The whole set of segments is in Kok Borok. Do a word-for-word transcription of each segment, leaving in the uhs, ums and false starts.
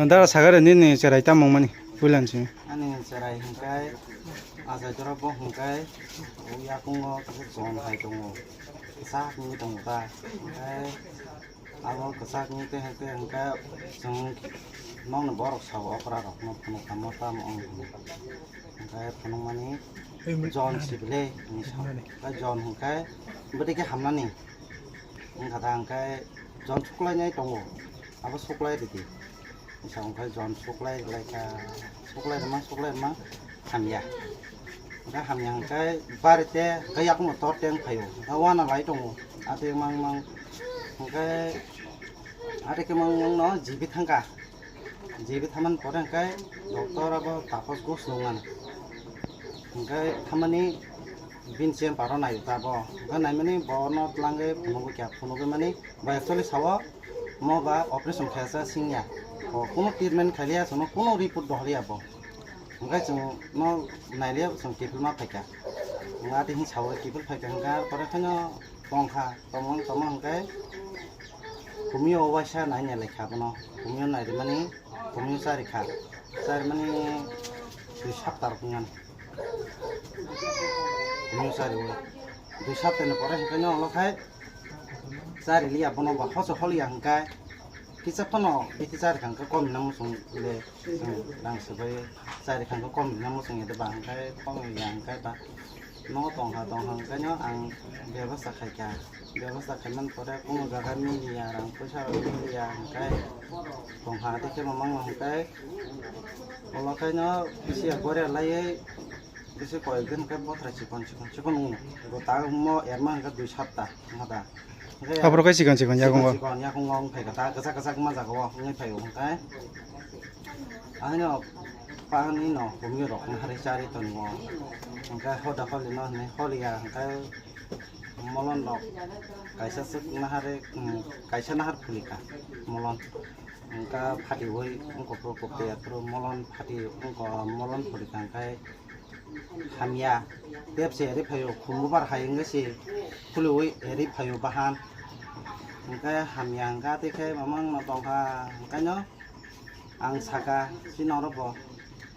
Dara sagare nini cherai tamo mani puilan simi. Ani cherai hingkai, ajai dora bo hingkai, o yakungo kisa jon hai tongo, kisa hingwi tongo ta, hingkai abo kisa hingwi te hingke hingke chwng nokni borok sao okra rok no phunuk tamo tamo wng hingke phunukmani jon sibile hinwi sao, hingke jon hingke bwdike hamnani wngkha ta hingke jon suklainai tongo. Abo suklai ridi. Sa hwnkhe jon suklai rwlaikha, suklai rwma, suklai rwma hamya. Hwnkhe hamya hwnkhe barite hwnkhe yakungno tor teng phaio. Hwnkhe uanalai tongo. Atwi mang mang hwnkhe atwi khe mang mangno jibi thangkha. Jibi thaman pore hwnkhe doctor abo Tapos Ghosh nungmano. Hwnkhe thamani bini chemparo naio ta bo. Hwnkhe naimani bono tlangwi phunugwi kha, phunugwi mani bo actually sao mo ba operation khaisa singya. O kuno treatment khailiya, chwngno kuno report dohorya bo. Hwnkhe chwngno nailiya chwng kiphilma phaikha. Hwnkhe atwi hwn sao kiphil phaikha hwnkhe pore kheno tongkha, tongmani tongma hwnkhe Kumio waisa nai nai lai kha bono. Kumio nai rimani, kumio chari kha. Chari mani dui sapta rok wngmani. Kumio chari o. Dui sapta ni pore hwnkhe no ulo khai chari liya bono ba hoso holiya hwnkhe kisa phano bithi chari kha hwnkhe kom na muchung le. Chwng rang swbai chari kha hwnkhe kom rina muchung ya de ba hwnkhe kom ya hwnkhe ba nogo tongkha tongkha hwnkhe no ang bebasta khaikha, bebasta khaimani pore kuno jaga miliya rang puisa rok miliya hwnkhe tongkha tei khe mamang hwnkhe ulo khe no bisi ya goria laiwi bisi koi din hwnkhe bothrai chikon chikon chikon wngo ta mo erma hwnkhe dui sapta wngkha da. Hwnkhe aphuru khe chikon chikon yakungo. Chikon chikon yakungo wng phaikha ta, kwchak kwchak ma jaga o wngwi phaio hwnkhe. Ahino pani no kumui rok nahari chari tongo. Hwnkhe hoda holi no hinwi holiya hwnkhe molon rok kaisa swk nahari, um, kaisa nahar phulika molon. Hwnkhe phatiwi wngkha phuru kopya phuru molon phati wngkha molon phulika hwnkhe hamya. Tep se eri phaio, khumbubar hai wngwi se khuluwi eri phaio bahan. Hwnkhe hamya hwnkha tei khe mamang no tongkha hwnkhe no ang saka, chini oro bo,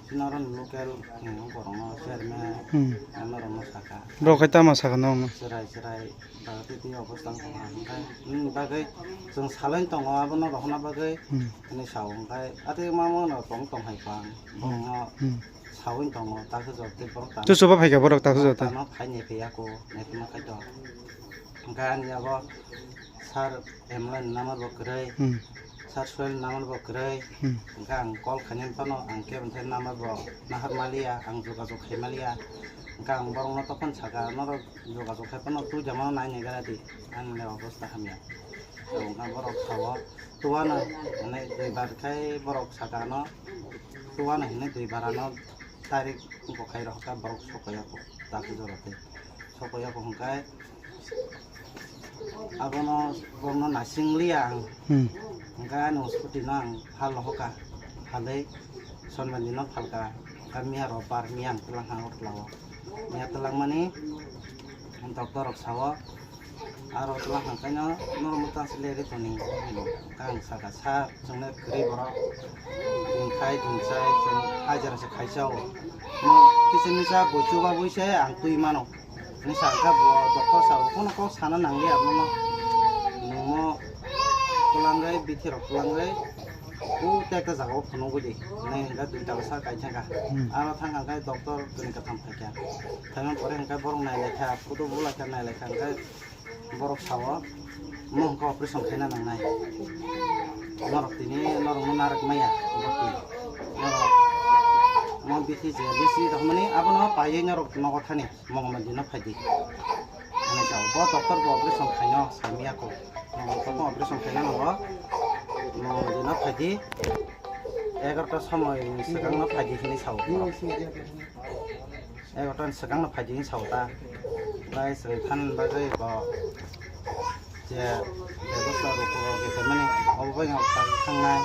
chini oro ni local, eh, borok no chairman, hmm, ang norok no saka. Borok khai tamo saka no? Chwrai chwrai, ba tei tei obostha wngkha hwnkhe, hmm, bagwi chwng salai tongo abono rohorna bagwi, hmm, hinwi sao hwnkhe, atwi mamang no tong tong hai kha ang, hmm, borok no, hmm. Sawi tongo, ta khe jor tei borok ta. Tu chuba phaikha borok ta khe jor tei. Tamo phai ni phiya ko, naituma khai to. Hwnkhe ani abo sir M L A ni number bo kwrwi, hmm, sir Soil ni number bo kwrwi. Hmm. Hwnkhe ang call khainani phano ang kebo thai number bo nahar maliya, ang jogajog khai maliya. Hwnkhe ang borok no tokon saka, norok jogajog khai phano twi da mano nai nai gara di, ani le obostha hamya. Hwnkhe borok sao, tuwano, hwnwi duibar khai borok saka no. Tuwano hinwi dui barano tarik wngkha khairok kha borok sokoyako, takhuk jora tei sokoyako hwnkhe abono borokno naising liya ang. Hmm. Hwnkhe ani scooty no ang phalno hoka, phalwi sonbandi no phalka, hwnkhe miya robar miya ang twlang ha o twlango, miya twlangmani doctor rok sao. Aro twlang hwnkhe no norok mwtang se leri toni. Khe ang saka, sir, chwngno kwrwi borok. Chwng khai, chwng chai, chwng hajira se khaisa o. Mo kisa misa bo chuba bui se ang twi mano. Ni sa khe bo doctor sa bo, "Kono kok sana nang liya mo no. Nwng mo twlangwi, bithi rok twlangwi, o tekta jaga o phunugwi di." Nai hwnkhe duita bwsa kaisa kha. Hmm. Aro thang hwnkhe doctor kwrwi kwtham phaikha. Phaimani pore hwnkhe borok nai lai kha, photo bo lai kha, nai lai kha hwnkhe Borok sao, mo hwnkhe operation khaina nangnai. Norok tini norokno narwk maya, boti. Norok mo bithi je, bisi rokmani abono paiwi norok nogo thani, Mongolbar dino phaidi. Ani sao, bo doctor bo operation khaino, samiya ko. Mongolbar bo operation khaina nango, Mongolbar dino phaidi. Egarota somoini swkangno phaidi hinwi sao borok. Egarota ni swkangno phaidi hinwi sao ta. Bai chwng thanani bagwi bo je bebosta rwkho rwkhe khaimani obo bai no kha thangnai.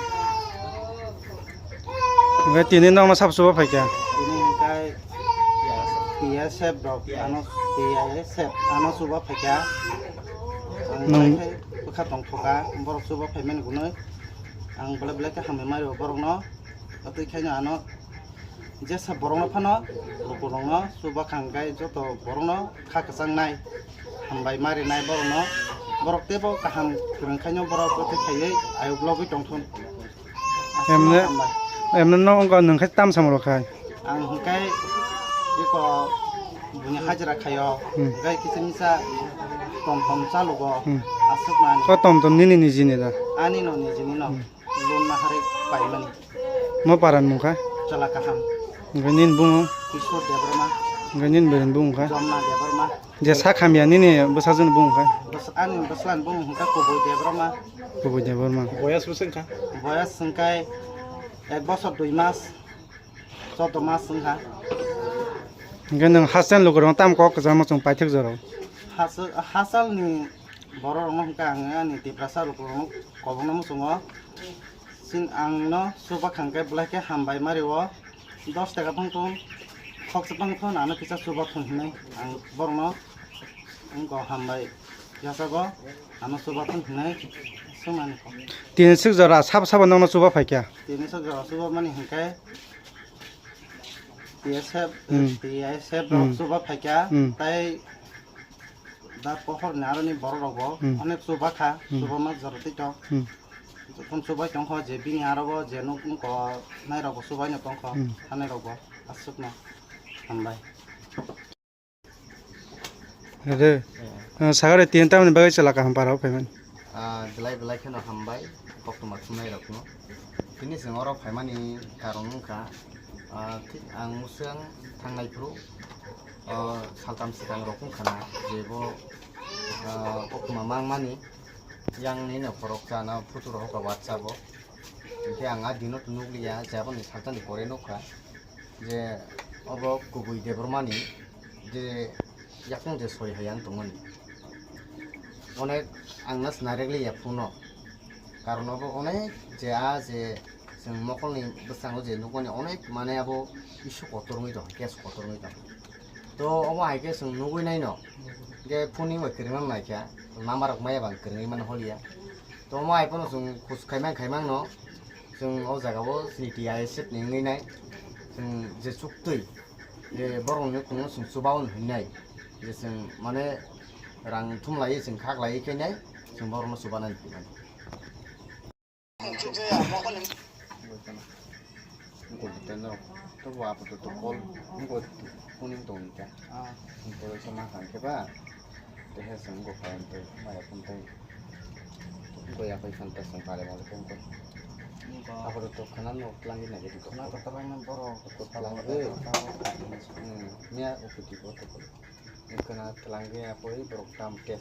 Hwnkhe tini nokno sabo chuba phaikha? Tini hwnkhe T S F rok ano T S F ano chuba phaikha. Ang nwng bwkha tongthokha borok chuba phaimani hwnwi. Ang belai belai khe hambai mari o borokno. Tei khaino ano jesa borokno phano lukurokno chubakhang khe joto borokno kha kwchangnai hambai marinai borokno. Borok teibo kaham kwrwng khaino borok tei khaiwi ayuk logwi tongthun. Emne, hambai. Emne no wngkha nwng khe tam samung rok khai? Ang hwnkhe eko buini hajira khaio, hmm, hwnkhe kisa misa tom tom chalugo, hmm, aswk mani. O tom tom nini nijini da? Ani no nijini no, hmm, loan na hari paimani. Mo paran mungkha? Chala kaham. Hwnkhe nini bungo? Kishore Debbarma. Hwnkhe nini bwrwini bungo kha? Jomna Debbarma. Je sak hamya nini bwsajwkni bumung kha? Bwsa-, ani bwsajwkni bumung hwnkha Kubui Debbarma. Kubui Debbarma. Boyas bwswk wngkha? Boyas hwnkhe ek bosor dui mas, choudo mas wngkha. Hwnkhe nwng hachal lukurokno tamo kok kwchangma chwng paithak jorao? Hachal, hachalni bororokno hwnkhe ang ani Tiprasa lukurokno kobokno muchungo. Chini ang no chubakhang khe belai khe hambai mari o. Dos taka phang thun, khoksa phang thun, ano kisa chuba thun hinwi ang borokno wngkha hambai yachago, ano chuba thun hinwi swngmani kok. Tini swk jora sabo sabo nokno chuba phaikha? Tini swk jora chuba mani hinkhe T S F, hmm, T S F rok, hmm, chuba phaikha, hmm, tei da pohor ni aroni borok rok bo, hmm, onek chuba kha, hmm, chuba ma jora tei to. Hmm. Jokhon chubai tongkho je bini aro bo je nuk wngkho nai rok bo chubai no tongkho, hmm, thanai rok bo aswk no hambai. Re, eh, sagare tin tamni bagwi chwla kaham para o phaimani. Ah, belai belai kheno hambai koktwma thumnai rokno. Tini chwng oro phaimani karon wngkha, ah, thik ang mwswng thangnai phuru, ah, saltam swkang rok wngkha na je bo, ah, koktwma mangmani. Yang nini khoroksa no photo rohor kha WhatsApp o. Hinkhe ang a dino to nukliya, je aboni salsa ni pore nukha je obo Kubui Debbarma ni je yakung je soi hai ang tongmani. Onek ang nas narekliya phone no. Karon obo onek je a je chwng mokol ni bwskango je nukmani onek mane abo issue kotor wngwi tong, case kotor wngwi tong. To omo hai khe chwng nugwi nai no. Hwnkhe phone ni bai kwrwngna naikha, number rok maya bang kwrwngwi mano holiya. To omo hai phano chwng khus khaimang khaimang no, chwng o jaga o chini T I S F ni wngwi nai, chwng je chuktwi, je borok ni kunu chwng chuba o hinwi nai, je chwng mane rang thum lai chwng khak lai khe nai, chwng borok no chuba nai hinwi mano. Wngkha tei norok tobo apato to call wngkha kuning tongkha. Ah. Wngkha waisa ma khan khe ba tei hai se wngkha kha tei maya phone tei wngkha ya pai khan tei chwng pare mole phone call. Wngkha. Apato to khana no twlangwi nai khe khana to twlangna borok to twlangwi. Hmm, miya upiti ko to khana twlangwi apoi borok tam tei.